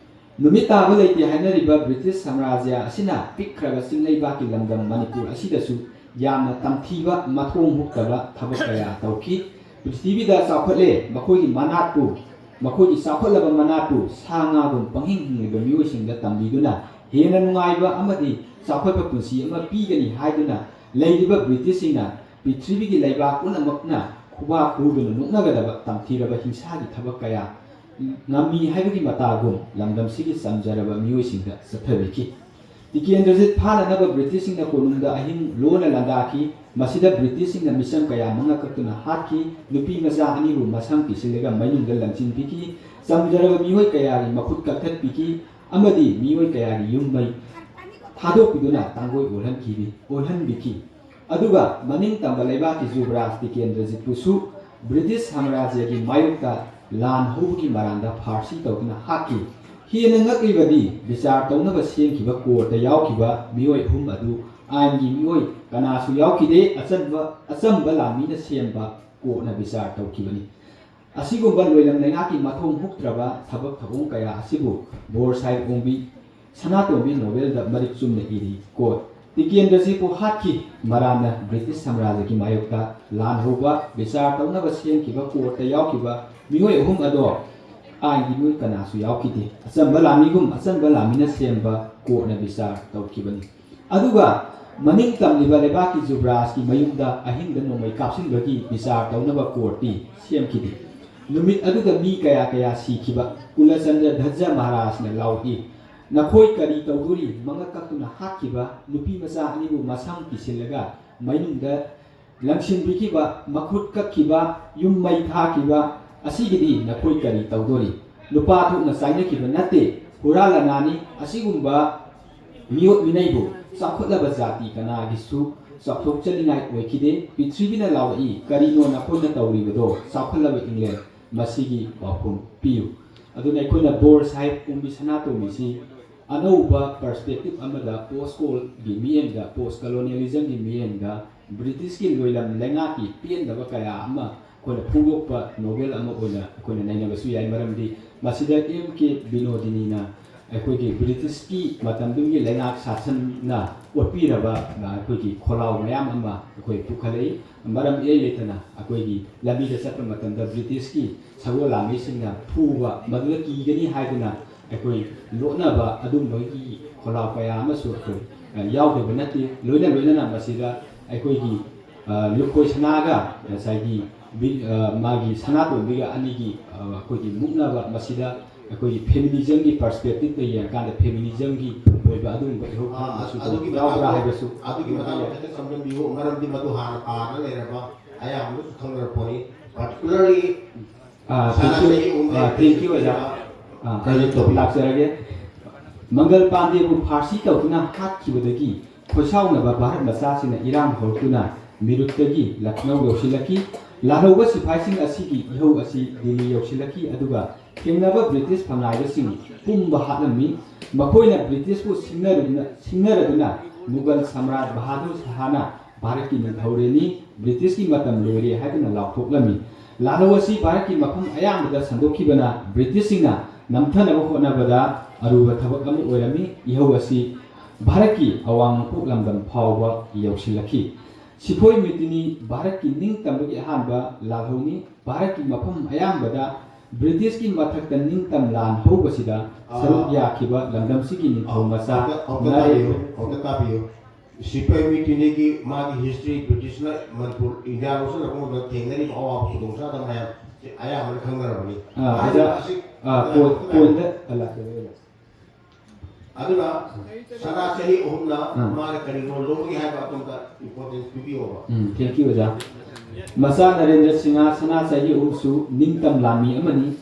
ꯅꯨꯃꯤꯠ ꯇꯥꯕ ꯂꯩꯇꯦ ꯍꯥꯏꯅꯔꯤꯕ ꯕ꯭ꯔꯤꯇꯤꯁ ꯁꯥꯝꯔꯥꯖ꯭ꯌ ꯑꯁꯤꯅ ꯄꯤꯛꯈ꯭ꯔꯕ ꯆꯤꯡꯂꯩꯕꯥꯛꯀꯤ ꯂꯝꯗꯝ ꯃꯅꯤꯄꯨꯔ ꯑꯁꯤꯗꯁꯨ ꯌꯥꯝꯅ ꯇꯝꯊꯤꯕ, ꯃꯊꯣꯡ ꯍꯨꯛꯇꯕ ꯊꯕꯛ ꯀꯌꯥ ꯇꯧꯈꯤ꯫ ꯄ꯭ꯔꯤꯊꯤꯕꯤꯗ ꯆꯥꯎꯈꯠꯂꯦ, ꯃꯈꯣꯏꯒꯤ ꯃꯅꯥꯠꯄꯨ, ꯃꯈꯣꯏꯒꯤ ꯆꯥꯎꯈꯠꯂꯕ ꯃꯅꯥꯠꯄꯨ ꯁꯥ ꯉꯥꯒꯨꯝ ꯄꯪꯍꯤꯡ ꯍꯤꯡꯂꯤꯕ ꯃꯤꯑꯣꯏꯁꯤꯡꯗ ꯇꯝꯕꯤꯗꯨꯅ ꯍꯦꯟꯅ ꯅꯨꯡꯉꯥꯏꯕ ꯑꯃꯗꯤ ꯆꯥꯎꯈꯠꯄ ꯄꯨꯟꯁꯤ ꯑꯃ ꯄꯤꯒꯅꯤ ꯍꯥꯏꯗꯨꯅ ꯂꯩꯔꯤꯕ ꯕ꯭ꯔꯤꯇꯤꯁꯁꯤꯡꯅ ꯄ꯭ꯔꯤꯊꯤꯕꯤꯒꯤ ꯂꯩꯕꯥꯛ ꯄꯨꯝꯅꯃꯛꯅ ꯈꯨꯕꯥꯛ ꯈꯨꯗꯨꯅ ꯅꯣꯛꯅꯒꯗꯕ ꯇꯝꯊꯤꯔꯕ ꯍꯤꯡꯁꯥꯒꯤ ꯊꯕꯛ ꯀꯌꯥ ꯉꯝꯃꯤ ꯍꯥꯏꯕꯒꯤ ꯃꯇꯥꯒꯨꯝ ꯂꯝꯗꯝꯁꯤꯒꯤ ꯆꯝꯖꯔꯕ ꯃꯤꯑꯣꯏꯁꯤꯡꯗ ꯆꯠꯊꯕꯤꯈꯤ꯫ ꯇꯤꯀꯦꯟꯗ꯭ꯔꯖꯤꯠ ꯐꯥꯅꯅꯕ ꯕ꯭ꯔꯤꯇꯤꯁꯁꯤꯡꯅ ꯀꯣꯅꯨꯡꯗ ꯑꯍꯤꯡ ꯂꯣꯟꯅ ꯂꯥꯟꯗꯥꯈꯤ꯫ ꯃꯁꯤꯗ ꯕ꯭ꯔꯤꯇꯤꯁꯁꯤꯡꯅ ꯃꯤꯆꯝ ꯀꯌꯥ ꯃꯉꯛ ꯀꯛꯇꯨꯅ ꯍꯥꯠꯈꯤ꯫ ꯅꯨꯄꯤ ꯃꯆꯥ ꯑꯅꯤꯕꯨ ꯃꯁꯝ ꯀꯤꯁꯤꯜꯂꯒ ꯃꯩꯅꯨꯡꯗ ꯂꯪꯁꯤꯟꯕꯤꯈꯤ꯫ ꯆꯝꯖꯔꯕ ꯃꯤꯑꯣꯏ ꯀꯌꯥꯒꯤ ꯃꯈꯨꯠ ꯀꯛꯊꯠꯄꯤꯈꯤ ꯑꯃꯗꯤ ꯃꯤꯑꯣꯏ ꯀꯌꯥꯒꯤ ꯌꯨꯝ ꯃꯩ ꯊꯥꯗꯣꯛꯄꯤꯗꯨꯅ ꯇꯥꯡꯒꯣꯏ ꯑꯣꯜꯍꯟꯈꯤꯕꯤ-, ꯑꯣꯜꯍꯟꯕꯤꯈꯤ꯫ ꯑꯗꯨꯒ ꯃꯅꯤꯡ ꯇꯝꯕ ꯂꯩꯕꯥꯛꯀꯤ ꯖꯨꯕꯔꯥꯖ ꯇꯤꯀꯦꯟꯗ꯭ꯔꯖꯤꯠꯄꯨꯁꯨ ꯕ꯭ꯔꯤꯇꯤꯁ ꯁꯥꯝꯔꯥꯖ꯭ꯌꯒꯤ ꯃꯥꯌꯣꯛꯇ ꯂꯥꯟ ꯍꯧꯕꯒꯤ ꯃꯔꯥꯟꯗ ꯐꯥꯔꯁꯤ ꯇꯧꯗꯨꯅ ꯍꯥꯠꯈꯤ꯫ ꯍꯦꯟꯅ ꯉꯛꯂꯤꯕꯗꯤ, ꯕꯤꯆꯥꯔ ꯇꯧꯅꯕ ꯁꯦꯝꯈꯤꯕ ꯀꯣꯔꯠꯇ ꯌꯥꯎꯈꯤꯕ ꯃꯤꯑꯣꯏ ꯑꯍꯨꯝ ꯑꯗꯨ ꯑꯥꯏꯟꯒꯤ ꯃꯤꯑꯣꯏ ꯀꯅꯥꯁꯨ ꯌꯥꯎꯈꯤꯗꯦ꯫ ꯑꯆꯝꯕ, ꯑꯆꯝꯕ ꯂꯥꯟꯃꯤꯅ ꯁꯦꯝꯕ ꯀꯣꯔꯠꯅ ꯕꯤꯆꯥꯔ ꯇꯧꯈꯤꯕꯅꯤ꯫ ꯑꯁꯤꯒꯨꯝꯕ ꯂꯣꯏꯂꯝ ꯂꯩꯉꯥꯛꯀꯤ ꯃꯊꯣꯡ ꯍꯨꯛꯇ꯭ꯔꯕ ꯊꯕꯛ ꯊꯧꯑꯣꯡ ꯀꯌꯥ ꯑꯁꯤꯕꯨ ꯕꯣꯔ ꯁꯥꯍꯦꯕ ꯑꯣꯡꯕꯤ ꯁꯅꯥꯇꯣꯝꯕꯤ ꯅꯣꯕꯦꯜꯗ ꯃꯔꯤꯛ ꯆꯨꯝꯅ ꯏꯔꯤ꯫ ꯀꯣꯠ, ꯇꯤꯀꯦꯟꯗ꯭ꯔꯖꯤꯠꯄꯨ ꯍꯥꯠꯈꯤ꯫ ꯃꯔꯥꯟꯅ ꯕ꯭ꯔꯤꯇꯤꯁ ꯁꯥꯝꯔꯥꯖ꯭ꯌꯒꯤ ꯃꯥꯌꯣꯛꯇ ꯂꯥꯟ ꯍꯧꯕ, ꯕꯤꯆꯥꯔ ꯇꯧꯅꯕ ꯁꯦꯝꯈꯤꯕ ꯀꯣꯔꯠꯇ ꯌꯥꯎꯈꯤꯕ ꯃꯤꯑꯣꯏ ꯑꯍꯨꯝ ꯑꯗꯣ ꯑꯥꯏꯟꯒꯤ ꯃꯤꯑꯣꯏ ꯀꯅꯥꯁꯨ ꯌꯥꯎꯈꯤꯗꯦ꯫ ꯑꯆꯝꯕ ꯂꯥꯟꯃꯤꯒꯨꯝ ꯑꯆꯝꯕ ꯂꯥꯟꯃꯤꯅ ꯁꯦꯝꯕ ꯀꯣꯔꯠꯅ ꯕꯤꯆꯥꯔ ꯇꯧꯈꯤꯕꯅꯤ꯫ ꯑꯗꯨꯒ ꯃꯅꯤꯡ ꯇꯝꯂꯤꯕ ꯂꯩꯕꯥꯛꯀꯤ ꯖꯨꯕ꯭ꯔꯥꯖꯀꯤ ꯃꯌꯨꯝꯗ ꯑꯍꯤꯡꯗ ꯅꯣꯡꯃꯩ ꯀꯥꯞꯁꯤꯟꯕꯒꯤ ꯕꯤꯆꯥꯔ ꯇꯧꯅꯕ ꯀꯣꯔꯠꯇꯤ ꯁꯦꯝꯈꯤꯗꯦ꯫ ꯅꯨꯃꯤꯠ ꯑꯗꯨꯗ ꯃꯤ ꯀꯌꯥ ꯀꯌꯥ ꯁꯤꯈꯤꯕ, ꯀꯨꯂꯆꯟꯗ꯭ꯔ ꯙꯖ ꯃꯍꯥꯔꯥꯖꯅ ꯂꯥꯎꯔꯛꯏ, "ꯅꯈꯣꯏ ꯀꯔꯤ ꯇꯧꯗꯣꯔꯤ? ꯃꯉꯛ ꯀꯛꯇꯨꯅ ꯍꯥꯠꯈꯤꯕ ꯅꯨꯄꯤ ꯃꯆꯥ ꯑꯅꯤꯕꯨ ꯃꯁꯝ ꯀꯤꯁꯤꯜꯂꯒ ꯃꯅꯨꯡꯗ ꯂꯪꯁꯤꯟꯕꯤꯈꯤꯕ, ꯃꯈꯨꯠ ꯀꯛꯈꯤꯕ, ꯌꯨꯝ ꯃꯩ ꯊꯥꯈꯤꯕ ꯑꯁꯤꯒꯤꯗꯤ ꯅꯈꯣꯏ ꯀꯔꯤ ꯇꯧꯗꯣꯔꯤ? ꯅꯨꯄꯥ ꯊꯣꯛꯅ ꯆꯥꯏꯅꯈꯤꯕ ꯅꯠꯇꯦ, ꯍꯨꯔꯥꯟ ꯂꯅꯥꯅꯤ꯫ ꯑꯁꯤꯒꯨꯝꯕ ꯃꯤꯑꯣꯠ ꯃꯤꯅꯩꯕꯨ ꯆꯥꯎꯈꯠꯂꯕ ꯖꯥꯇꯤ ꯀꯅꯥꯒꯤꯁꯨ ꯆꯥꯎꯊꯣꯛꯆꯅꯤꯡꯉꯥꯏ ꯑꯣꯏꯈꯤꯗꯦ꯫ ꯄ꯭ꯔꯤꯊꯤꯕꯤꯅ ꯂꯥꯎꯔꯛꯏ, ꯀꯔꯤꯅꯣ ꯅꯈꯣꯏꯅ ꯇꯧꯔꯤꯕꯗꯣ? ꯆꯥꯎꯈꯠꯂꯕ ꯏꯪꯂꯦꯟ, ꯃꯁꯤꯒꯤ ꯄꯥꯎꯈꯨꯝ ꯄꯤꯌꯨ"꯫ ꯑꯗꯨꯅ ꯑꯩꯈꯣꯏꯅ ꯕꯣꯔ ꯁꯥꯍꯦꯕ ꯑꯣꯡꯕꯤ ꯁꯅꯥꯇꯣꯝꯕꯤꯁꯤ ꯑꯅꯧꯕ ꯄꯔꯁꯄꯦꯛꯇꯤꯞ ꯑꯃꯗ, ꯄꯣꯁ ꯀꯣꯜꯒꯤ ꯃꯤꯠꯌꯦꯡꯗ, ꯄꯣꯁ ꯀꯣꯂꯣꯅꯤꯌꯦꯂꯤꯖꯝꯒꯤ ꯃꯤꯠꯌꯦꯡꯗ, ꯕ꯭ꯔꯤꯇꯤꯁꯀꯤ ꯂꯣꯏꯂꯝ ꯂꯩꯉꯥꯛꯀꯤ ꯄꯦꯟꯗꯕ ꯀꯌꯥ ꯑꯃ ꯑꯩꯈꯣꯏꯅ ꯐꯣꯡꯗꯣꯛꯄ ꯅꯣꯕꯦꯜ ꯑꯃ ꯑꯣꯏꯅ ꯑꯩꯈꯣꯏꯅ ꯅꯩꯅꯕꯁꯨ ꯌꯥꯏ꯫ ꯃꯔꯝꯗꯤ ꯃꯁꯤꯗ ꯑꯦꯝ ꯀꯦ ꯕꯤꯅꯣꯗꯤꯅꯤꯅ ꯑꯩꯈꯣꯏꯒꯤ ꯕ꯭ꯔꯤꯇꯤꯁꯀꯤ ꯃꯇꯝꯗꯨꯒꯤ ꯂꯩꯉꯥꯛ ꯁꯥꯁꯟꯅ ꯑꯣꯠꯄꯤꯔꯕ ꯑꯩꯈꯣꯏꯒꯤ ꯈꯣꯜꯂꯥꯎ ꯃꯌꯥꯝ ꯑꯃ ꯑꯩꯈꯣꯏ ꯄꯨꯈꯠꯂꯛꯏ꯫ ꯃꯔꯝ ꯏꯔꯩ ꯂꯩꯇꯅ ꯑꯩꯈꯣꯏꯒꯤ ꯂꯝꯕꯤꯗ ꯆꯠꯄ ꯃꯇꯝꯗ ꯕ꯭ꯔꯤꯇꯤꯁꯀꯤ ꯁꯒꯣꯜ ꯂꯥꯟꯃꯤꯁꯤꯡꯅ ꯐꯨꯕ, ꯃꯗꯨꯗ ꯀꯤꯒꯅꯤ ꯍꯥꯏꯗꯨꯅ ꯑꯩꯈꯣꯏ ꯂꯣꯠꯅꯕ ꯑꯗꯨꯝꯕꯒꯤ ꯈꯣꯜꯂꯥꯎ ꯀꯌꯥ ꯑꯃꯁꯨ ꯑꯩꯈꯣꯏ, ꯑ, ꯌꯥꯎꯗꯕ ꯅꯠꯇꯦ꯫ ꯂꯣꯏꯅ ꯂꯣꯏꯅꯅ ꯃꯁꯤꯗ ꯑꯩꯈꯣꯏꯒꯤ, ꯑ, ꯂꯨꯈꯣꯏ ꯁꯅꯥꯒ ꯉꯁꯥꯏꯒꯤ ꯕꯤ-, ꯑ, ꯃꯥꯒꯤ ꯁꯅꯥꯇꯣꯝꯕꯤꯒ ꯑꯅꯤꯒꯤ, ꯑ, ꯑꯩꯈꯣꯏꯒꯤ ꯃꯨꯛꯅꯕ, ꯃꯁꯤꯗ ꯑꯩꯈꯣꯏꯒꯤ ꯐꯦꯃꯤꯅꯤꯖꯝꯒꯤ ꯄꯔꯁꯄꯦꯛꯇꯤꯞꯇ ꯌꯦꯡꯉꯀꯥꯟꯗ ꯐꯦꯃꯤꯅꯤꯖꯝꯒꯤ ꯑꯣꯏꯕ ꯑꯗꯨꯒꯨꯝꯕ ꯏꯍꯧ ꯑ, ꯈꯔ ꯑꯃꯁꯨ ꯑꯗꯨꯒꯤ ꯌꯥꯎꯕ꯭ꯔꯥ ꯃꯇꯥꯡꯗ, ꯍꯥꯏꯕꯁꯨ ꯑꯗꯨꯒꯤ ꯃꯇꯥꯡꯗ ꯈꯤꯇꯪ ꯆꯪꯁꯤꯟꯕꯤꯌꯨ, ꯃꯔꯝꯗꯤ ꯃꯗꯨ ꯍꯥꯟꯅ ꯄꯥꯔꯒ ꯂꯩꯔꯕ ꯑꯌꯥꯝꯕꯅꯁꯨ ꯈꯪꯅꯔꯛꯄꯅꯤ꯫ Particularly ah, thank you, Sanamahi Ongbi ah, thank you, ꯑꯣꯖꯥ꯫ ꯑꯥ, present ꯇꯧꯕꯤꯌꯨ꯫ ꯂꯥꯛꯆꯔꯒꯦ꯫ ꯃꯪꯒꯜ ꯄꯥꯟꯗꯦꯕꯨ ꯐꯥꯔꯁꯤ ꯇꯧꯗꯨꯅ ꯍꯥꯠꯈꯤꯕꯗꯒꯤ ꯈꯣꯏꯁꯥꯎꯅꯕ ꯚꯥꯔꯠ ꯃꯆꯥꯁꯤꯡꯅ ꯏꯔꯥꯡ ꯍꯧꯔꯛꯇꯨꯅ ꯃꯤꯔꯨꯠꯇꯒꯤ ꯂꯈꯅꯧ ꯌꯧꯁꯤꯜꯂꯛꯈꯤ꯫ ꯂꯥꯜꯍꯧꯕ ꯁꯤꯐꯥꯏꯁꯤꯡ ꯑꯁꯤꯒꯤ ꯏꯍꯧ ꯑꯁꯤ ꯗꯤꯜꯂꯤ ꯌꯧꯁꯤꯜꯂꯛꯈꯤ, ꯑꯗꯨꯒ ꯊꯦꯡꯅꯕ ꯕ꯭ꯔꯤꯇꯤꯁ ꯐꯝꯅꯥꯏꯕꯁꯤꯡ ꯄꯨꯝꯕ ꯍꯥꯠꯂꯝꯃꯤ꯫ ꯃꯈꯣꯏꯅ ꯕ꯭ꯔꯤꯇꯤꯁꯄꯨ ꯁꯤꯡꯅꯔꯗꯨꯅ, ꯁꯤꯡꯅꯔꯗꯨꯅ ꯃꯨꯒꯜ ꯁꯝꯔꯥꯠ ꯕꯍꯥꯗꯨꯔ ꯁꯍꯥꯅ ꯚꯥꯔꯠꯀꯤ ꯅꯤꯡꯊꯧꯔꯦꯜꯅꯤ, ꯕ꯭ꯔꯤꯇꯤꯁꯀꯤ ꯃꯇꯝ ꯂꯣꯏꯔꯦ ꯍꯥꯏꯗꯨꯅ ꯂꯥꯎꯊꯣꯛꯂꯝꯃꯤ꯫ ꯂꯥꯜꯍꯧ ꯑꯁꯤ ꯚꯥꯔꯠꯀꯤ ꯃꯐꯝ ꯑꯌꯥꯝꯕꯗ ꯁꯟꯗꯣꯛꯈꯤꯕꯅ ꯕ꯭ꯔꯤꯇꯤꯁꯁꯤꯡꯅ ꯅꯝꯊꯅꯕ ꯍꯣꯠꯅꯕꯗ ꯑꯔꯨꯕ ꯊꯕꯛ ꯑꯃ ꯑꯣꯏꯔꯝꯃꯤ꯫ ꯏꯍꯧ ꯑꯁꯤ ꯚꯥꯔꯠꯀꯤ ꯑꯋꯥꯡ ꯅꯣꯡꯄꯣꯛ ꯂꯝꯗꯝ ꯐꯥꯎꯕ ꯌꯧꯁꯤꯜꯂꯛꯈꯤ꯫ ꯁꯤꯐꯣꯏ ꯃꯤꯇꯤꯅꯤ ꯚꯥꯔꯠꯀꯤ ꯅꯤꯡꯇꯝꯕꯒꯤ ꯑꯍꯥꯟꯕ ꯂꯥꯜꯍꯧꯅꯤ꯫ ꯚꯥꯔꯠꯀꯤ ꯃꯐꯝ ꯑꯌꯥꯝꯕꯗ ꯕ꯭ꯔꯤꯇꯤꯁꯀꯤ ꯃꯊꯛꯇ ꯅꯤꯡꯇꯝ ꯂꯥꯟ ꯍꯧꯕꯁꯤꯗ ꯁꯔꯨꯛ ꯑꯥ꯫ ꯌꯥꯈꯤꯕ ꯂꯝꯗꯝꯁꯤꯒꯤ ꯅꯤꯡꯊꯧ ꯃꯆꯥ ꯑꯃꯨꯛꯇ, ꯑꯃꯨꯛꯇ ꯅꯔꯦ-, ꯇꯥꯕꯤꯌꯨ, ꯑꯃꯨꯛꯇ ꯇꯥꯕꯤꯌꯨ꯫ ꯁꯤꯐꯥꯏ ꯃꯤꯇꯤꯅꯤꯒꯤ ꯃꯥꯒꯤ ꯍꯤꯁꯇ꯭ꯔꯤ, ꯕ꯭ꯔꯤꯇꯤꯁꯅ ꯃꯅꯤꯄꯨꯔ, ꯏꯟꯗꯤꯌꯥ ꯂꯧꯁꯤꯜꯂꯛꯄ ꯃꯇꯝꯗ ꯊꯦꯡꯅꯔꯤꯕ ꯑꯋꯥꯕ ꯈꯨꯗꯣꯡꯆꯥꯗꯕ ꯃꯌꯥꯝ ꯁꯤ ꯑꯌꯥꯝꯕꯅ ꯈꯪꯅꯔꯕꯅꯤ꯫ ꯑꯥ, ꯍꯥꯏꯔꯤꯕ ꯑꯣꯖꯥ, ꯑꯁꯤ ꯑꯥ, ꯄꯣꯏꯟ-, ꯄꯣꯏꯟꯗ ꯂꯥꯛꯀꯦ, ꯑꯣꯖꯥ꯫ ꯑꯗꯨꯅ ꯁꯅꯥ ꯆꯍꯤ ꯑꯍꯨꯝꯅ ꯑꯥ꯫ ꯃꯥꯅ ꯀꯔꯤ ꯔꯣꯜ ꯂꯧꯕꯒꯦ ꯍꯥꯏꯕ ꯑꯗꯣꯝꯗ ꯏꯝꯄꯣꯔꯇꯦꯟꯁ ꯄꯤꯕꯤꯌꯣꯕ꯫ ꯎꯝ, thank you, ꯑꯣꯖꯥ꯫ ꯃꯆꯥ ꯅꯔꯦꯟꯗ꯭ꯔ ꯁꯤꯡꯍ ꯁꯅꯥ ꯆꯍꯤ ꯑꯍꯨꯝꯁꯨ ꯅꯤꯡꯇꯝ ꯂꯥꯟꯃꯤ ꯑꯃꯅꯤ꯫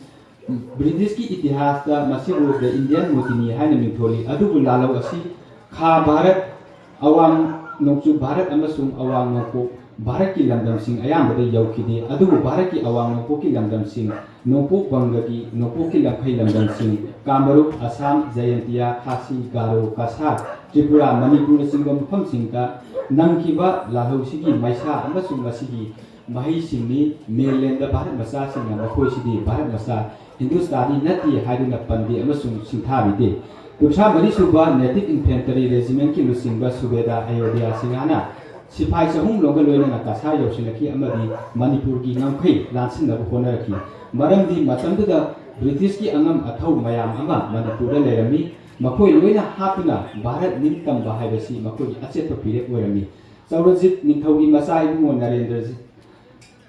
ꯕ꯭ꯔꯤꯇꯤꯁꯀꯤ ꯏꯇꯤꯍꯥꯁꯇ ꯃꯁꯤꯕꯨ The Indian Mutiny ꯍꯥꯏꯅ ꯃꯤꯡꯊꯣꯜꯂꯤ꯫ ꯑꯗꯨꯕꯨ ꯂꯥꯜꯍꯧ ꯑꯁꯤ ꯈꯥ ꯚꯥꯔꯠ, ꯑꯋꯥꯡ ꯅꯣꯡꯆꯨꯞ ꯚꯥꯔꯠ ꯑꯃꯁꯨꯡ ꯑꯋꯥꯡ ꯅꯣꯡꯄꯣꯛ ꯚꯥꯔꯠꯀꯤ ꯂꯝꯗꯝꯁꯤꯡ ꯑꯌꯥꯝꯕꯗ ꯌꯧꯈꯤꯗꯦ꯫ ꯑꯗꯨꯕꯨ ꯚꯥꯔꯠꯀꯤ ꯑꯋꯥꯡ ꯅꯣꯡꯄꯣꯛꯀꯤ ꯂꯝꯗꯝꯁꯤꯡ, ꯅꯣꯡꯄꯣꯛ ꯕꯪꯒꯒꯤ ꯅꯣꯡꯄꯣꯛꯀꯤ ꯂꯝꯈꯩ ꯂꯝꯗꯝꯁꯤꯡ, ꯀꯥꯃꯔꯨꯞ, ꯑꯁꯥꯝ, ꯖꯌꯟꯇꯤꯌꯥ, ꯈꯥꯁꯤ, ꯒꯥꯔꯣ, ꯀꯁꯥꯔ, ꯇ꯭ꯔꯤꯄꯨꯔꯥ, ꯃꯅꯤꯄꯨꯔꯅꯆꯤꯡꯕ ꯃꯐꯝꯁꯤꯡꯗ ꯅꯪꯈꯤꯕ ꯂꯥꯜꯍꯧꯁꯤꯒꯤ ꯃꯩꯁꯥ ꯑꯃꯁꯨꯡ ꯃꯁꯤꯒꯤ ꯃꯍꯩꯁꯤꯡꯅꯤ꯫ ꯃꯦꯟꯂꯦꯟꯗ ꯚꯥꯔꯠ ꯃꯆꯥꯁꯤꯡꯅ ꯃꯈꯣꯏꯁꯤꯗꯤ ꯚꯥꯔꯠ ꯃꯆꯥ, ꯍꯤꯟꯗꯨꯁꯇꯥꯅꯤ ꯅꯠꯇꯦ ꯍꯥꯏꯗꯨꯅ ꯄꯟꯗꯦ ꯑꯃꯁꯨꯡ ꯁꯤꯡꯊꯥꯕꯤꯗꯦ꯫ ꯀꯨꯟꯊ꯭ꯔꯥ ꯃꯔꯤ ꯁꯨꯕ Native Infantry Regiment ꯀꯤ ꯂꯨꯆꯤꯡꯕ ꯁꯨꯕꯦꯗꯥꯔ ꯑꯌꯣꯙ꯭ꯌꯥ ꯁꯤꯡꯍꯅ ꯁꯤꯐꯥꯏ ꯆꯍꯨꯝ ꯂꯣꯝꯒ ꯂꯣꯏꯅꯅ ꯀꯁꯥꯔ ꯌꯧꯁꯤꯜꯂꯛꯈꯤ ꯑꯃꯗꯤ ꯃꯅꯤꯄꯨꯔꯒꯤ ꯉꯝꯈꯩ ꯂꯥꯟꯁꯤꯟꯅꯕ ꯍꯣꯠꯅꯔꯛꯈꯤ꯫ ꯃꯔꯝꯗꯤ ꯃꯇꯝꯗꯨꯗ ꯕ꯭ꯔꯤꯇꯤꯁꯀꯤ ꯑꯉꯝ ꯑꯊꯧ ꯃꯌꯥꯝ ꯑꯃ ꯃꯅꯤꯄꯨꯔꯗ ꯂꯩꯔꯝꯃꯤ꯫ ꯃꯈꯣꯏ ꯂꯣꯏꯅ ꯍꯥꯠꯇꯨꯅ ꯚꯥꯔꯠ ꯅꯤꯡꯇꯝꯕ ꯍꯥꯏꯕꯁꯤ ꯃꯈꯣꯏꯒꯤ ꯑꯆꯦꯠꯄ ꯐꯤꯔꯦꯞ ꯑꯣꯏꯔꯝꯃꯤ꯫ ꯆꯧꯔꯖꯤꯠ ꯅꯤꯡꯊꯧꯒꯤ ꯃꯆꯥ ꯏꯕꯨꯡꯉꯣ ꯅꯔꯦꯟꯗ꯭ꯔꯖꯤꯠ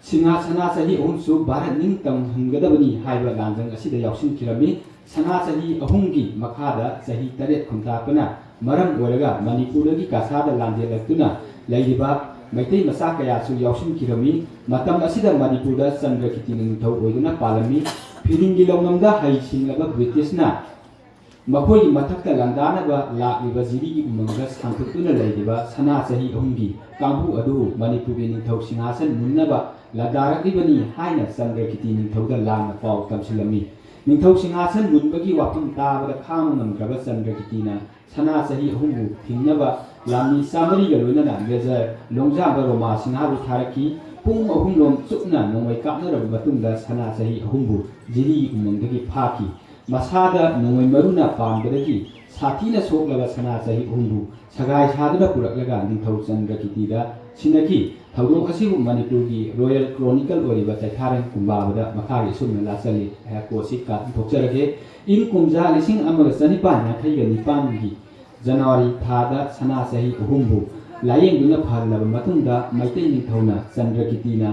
ꯁꯤꯡꯍ ꯁꯅꯥ ꯆꯍꯤ ꯑꯍꯨꯝꯁꯨ ꯚꯥꯔꯠ ꯅꯤꯡꯇꯝꯍꯟꯒꯗꯕꯅꯤ ꯍꯥꯏꯕ ꯂꯥꯟꯖꯪ ꯑꯁꯤꯗ ꯌꯥꯎꯁꯤꯟꯈꯤꯔꯝꯃꯤ꯫ ꯁꯅꯥ ꯆꯍꯤ ꯑꯍꯨꯝꯒꯤ ꯃꯈꯥꯗ ꯆꯍꯤ ꯇꯔꯦꯠ ꯈꯨꯟꯇꯥꯛꯄꯅ ꯃꯔꯝ ꯑꯣꯏꯔꯒ ꯃꯅꯤꯄꯨꯔꯗꯒꯤ ꯀꯁꯥꯔꯗ ꯂꯥꯟꯖꯦꯜꯂꯛꯇꯨꯅ ꯂꯩꯔꯤꯕ ꯃꯩꯇꯩ ꯃꯆꯥ ꯀꯌꯥꯁꯨ ꯌꯥꯎꯁꯤꯟꯈꯤꯔꯝꯃꯤ꯫ ꯃꯇꯝ ꯑꯁꯤꯗ ꯃꯅꯤꯄꯨꯔꯗ ꯆꯟꯗ꯭ꯔꯀꯤꯇꯤ ꯅꯤꯡꯊꯧ ꯑꯣꯏꯗꯨꯅ ꯄꯥꯜꯂꯝꯃꯤ꯫ ꯐꯤꯔꯤꯡꯒꯤ ꯂꯧꯅꯝꯗ ꯍꯩ ꯁꯤꯡꯂꯕ ꯕ꯭ꯔꯤꯇꯤꯁꯅ ꯃꯈꯣꯏꯒꯤ ꯃꯊꯛꯇ ꯂꯥꯟꯗꯥꯅꯕ ꯂꯥꯛꯂꯤꯕ ꯖꯤꯔꯤꯒꯤ ꯎꯃꯪꯗ ꯁꯥꯡꯊꯣꯛꯇꯨꯅ ꯂꯩꯔꯤꯕ ꯁꯅꯥ ꯆꯍꯤ ꯑꯍꯨꯝꯒꯤ ꯀꯥꯡꯕꯨ ꯑꯗꯨ ꯃꯅꯤꯄꯨꯔꯒꯤ ꯅꯤꯡꯊꯧ ꯁꯤꯡꯍꯥꯁꯟ ꯃꯨꯟꯅꯕ ꯂꯥꯟꯗꯥꯔꯛꯂꯤꯕꯅꯤ ꯍꯥꯏꯅ ꯆꯟꯗ꯭ꯔꯀꯤꯇꯤ ꯅꯤꯡꯊꯧꯗ ꯂꯥꯟꯅ ꯄꯥꯎ ꯇꯝꯁꯤꯜꯂꯝꯃꯤ꯫ ꯅꯤꯡꯊꯧ ꯁꯤꯡꯍꯥꯁꯟ ꯃꯨꯟꯕꯒꯤ ꯋꯥꯐꯝ ꯇꯥꯕꯗ ꯈꯥꯡꯕ ꯉꯝꯗ꯭ꯔꯕ ꯆꯟꯗ꯭ꯔꯀꯤꯇꯤꯅ ꯁꯅꯥ ꯆꯍꯤ ꯑꯍꯨꯝꯕꯨ ꯊꯤꯡꯅꯕ ꯂꯥꯟꯃꯤ ꯆꯥꯃꯔꯤꯒ ꯂꯣꯏꯅꯅ ꯃꯦꯖꯔ ꯂꯣꯡꯖꯥꯝꯕ ꯔꯣꯃꯥ ꯁꯤꯡꯍꯕꯨ ꯊꯥꯔꯛꯈꯤ꯫ ꯄꯨꯡ ꯑꯍꯨꯝꯂꯣꯝ ꯆꯨꯞꯅ ꯅꯣꯡꯃꯩ ꯀꯥꯞꯅꯔꯕ ꯃꯇꯨꯡꯗ ꯁꯅꯥ ꯆꯍꯤ ꯑꯍꯨꯝꯕꯨ ꯖꯤꯔꯤꯒꯤ ꯎꯃꯪꯗꯒꯤ ꯐꯥꯈꯤ꯫ ꯃꯁꯥꯗ ꯅꯣꯡꯃꯩ ꯃꯔꯨꯅ ꯄꯥꯟꯕꯗꯒꯤ ꯁꯥꯊꯤꯅ ꯁꯣꯛꯂꯕ ꯁꯅꯥ ꯆꯍꯤ ꯑꯍꯨꯝꯕꯨ ꯁꯒꯥꯏ ꯁꯥꯗꯨꯅ ꯄꯨꯔꯛꯂꯒ ꯅꯤꯡꯊꯧ ꯆꯟꯗ꯭ꯔꯀꯤꯇꯤꯗ ꯁꯤꯟꯅꯈꯤ꯫ ꯊꯧꯗꯣꯛ ꯑꯁꯤꯕꯨ ꯃꯅꯤꯄꯨꯔꯒꯤ ꯔꯣꯌꯦꯜ ꯀ꯭ꯔꯣꯅꯤꯀꯜ ꯑꯣꯏꯔꯤꯕ ꯆꯩꯊꯥꯔꯦꯟ ꯀꯨꯝꯕꯥꯕꯗ ꯃꯈꯥꯒꯤ ꯑꯁꯨꯝꯅ ꯂꯥꯆꯜꯂꯤ꯫ ꯑꯩꯍꯥꯛ ꯀꯣꯠꯁꯤ ꯀꯥꯞꯊꯣꯛꯆꯔꯒꯦ꯫ ꯏꯪ ꯀꯨꯝꯖꯥ ꯂꯤꯁꯤꯡ ꯑꯃꯒ ꯆꯅꯤꯄꯥꯟ ꯌꯥꯡꯈꯩꯒ ꯅꯤꯄꯥꯟꯒꯤ ꯖꯅꯋꯥꯔꯤ ꯊꯥꯗ ꯁꯅꯥ ꯆꯍꯤ ꯑꯍꯨꯝꯕꯨ ꯂꯥꯌꯦꯡꯗꯨꯅ ꯐꯍꯜꯂꯕ ꯃꯇꯨꯡꯗ ꯃꯩꯇꯩ ꯅꯤꯡꯊꯧꯅ ꯆꯟꯗ꯭ꯔꯀꯤꯇꯤꯅ